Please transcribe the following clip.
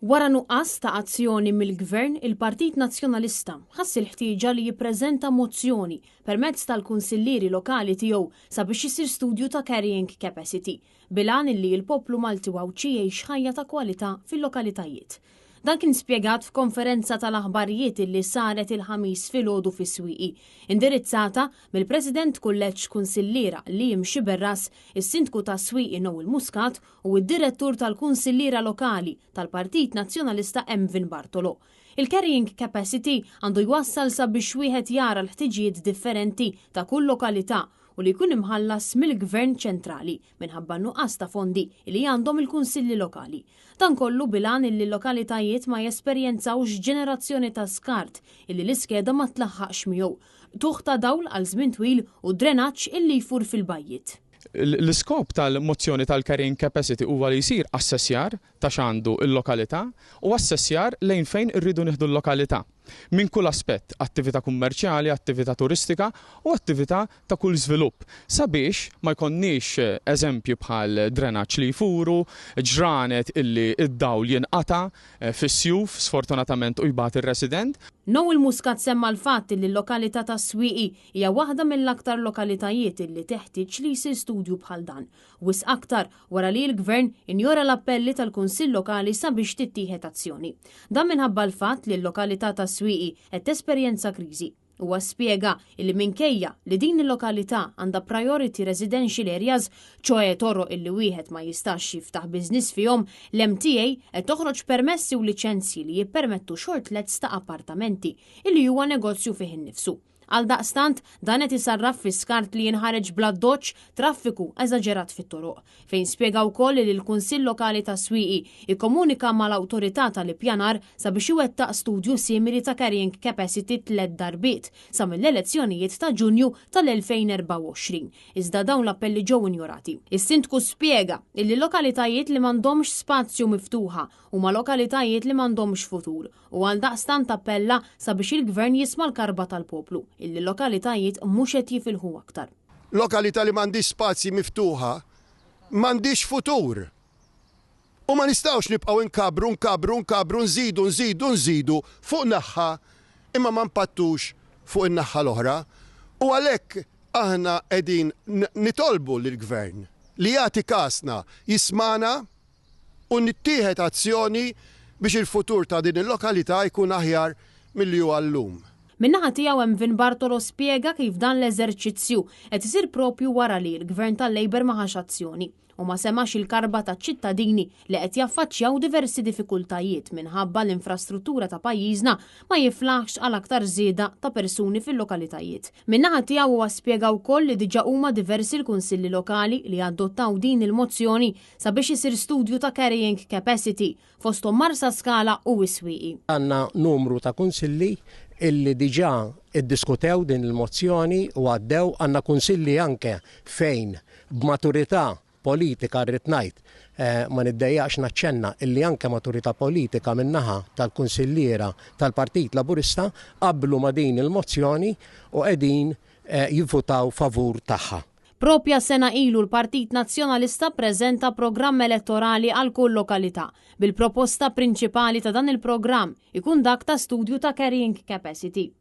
Wara nuqqas ta' azzjoni mill-Gvern, il-Partit Nazzjonalista ħass il-ħtieġa li jippreżenta mozzjoni permezz tal-kunsillieri lokali tiegħu sabiex isir studju ta' carrying capacity, bil-għan illi l-poplu Malti u Għawdxi jgħix ħajja ta' kwalità fil-lokalitajiet. Dan kien spjegat f'konferenza tal-aħbarijiet illi saret il-Ħamis filgħodu fis-Swieqi, indirizzata mill-President Kulleġġ Kunsilliera Liam Sciberras, is-Sindku tas-Swieqi Noel Muscat u d-Direttur tal-Kunsilliera Lokali tal-Partit Nazzjonalista Emvin Bartolo. Il-carrying capacity għandu jwassal sabiex wieħed jara l-ħtiġijiet differenti ta' kull lokalità u li jkun imħallas mill-Gvern ċentrali minħabba n-nuqqas ta' fondi li għandhom il-kunsilli lokali. Dan kollu bil-għan illi l-lokalitajiet ma jesperjenzawx ġenerazzjoni ta' skart illi l-iskeda ma tlaħħaqx miegħu, qtugħ ta' dawl għal żmien twil u drenaġġ illi jfur fil-bajjiet. L-iskop tal-mozzjoni tal-carrying capacity huwa li jsir assessjar ta' x'għandu l-lokalità u assessjar lejn fejn irridu nieħdu l-lokalità. Minn kull aspett, attività kummerċjali, attività turistika u attività ta' kull żvilupp, sabiex ma jkollniex eżempji bħal drenaġġ li jfuru, ġranet illi d-dawl jinqata' fis-sjuf sfortunatament u jbati r-resident. Noel Muscat semma l-fatt illi l-lokalità tas-Swieqi hija waħda mill-aktar lokalitajiet illi teħtieġ li jsir studju bħal dan. Wisq aktar wara li l-Gvern injora l-appelli tal-Kunsill Lokali sabiex tittieħed azzjoni. Dan minħabba l-fatt li l-lokalità tas-Swieqi qed tesperjenza kriżi. Huwa spjega illi minkejja li din il-lokalità għandha priority residential areas, ċoe toroq illi wieħed ma jistax jiftaħ business fihom, l-MTA qed toħroġ permessi u liċenzji li jippermettu short lets ta' appartamenti, illi huwa negozju fih innifsu. Għaldaqstant, dan qed isarraf fi skart li jinħareġ bl-addoċċ, traffiku eżaġerat fit-toroq. Fejn spjega wkoll li l-Kunsill Lokali tas-Swieqi ikkomunika mal-Awtorità tal-Ippjanar sabiex iwettaq studju simili ta' carrying capacity tlett darbiet sa mill-elezzjonijiet ta' Ġunju tal-2024, iżda dawn l-appelli ġew injorati. Is-Sindku spjega illi lokalitajiet li m'għandhomx spazju miftuħa huma lokalitajiet li m'għandhomx futur u għaldaqstant appella sabiex il-Gvern jisma' l-karba tal-poplu illi l-lokalitajiet mhux qed jifilħu aktar. Lokalità li m'għandhiex spazji miftuħa m'għandhiex futur. U ma nistgħux nibqgħu nkabbru, nkabbru, nkabbru, nżidu, nżidu, nżidu fuq naħa imma ma npattux fuq in-naħa l-oħra. U għalhekk aħna qegħdin nitolbu lill-Gvern li jagħti kasna, jismagħna, u nittieħed azzjoni biex il-futur ta' din il-lokalità jkun aħjar milli huwa llum. Min-naħa tiegħu Emvin Bartolo spjega kif dan l-eżerċizzju qed isir propju wara li l-Gvern tal-Labour ma ħax azzjoni u ma semax il-karba taċ-ċittadini li qed jaffaċċjaw diversi diffikultajiet minħabba l-infrastruttura ta' pajjiżna ma jiflaħx għal aktar żieda ta' persuni fil-lokalitajiet. Min-naħa tiegħu huwa spjega wkoll li diġà huma diversi l-kunsilli lokali li adottaw din il-mozzjoni sabiex isir studju ta' carrying capacity, fosthom Marsaskala u s-Swieqi. Għandna numru ta' kunsilli illi diġà iddiskutew din il-mozzjoni u għaddew, għandna kunsilli anke fejn b'maturità politika rrid ngħid, ma niddejjaqx naċċenna illi anke maturità politika min-naħa tal-kunsilliera tal-Partit Laburista qablu ma' din il-mozzjoni u qegħdin jivvutaw favur tagħha. Propja sena ilu l-Partit Nazzjonalista ppreżenta programm elettorali għal kull lokalità, bil-proposta prinċipali ta' dan il-programm ikun dak ta' studju ta' carrying capacity.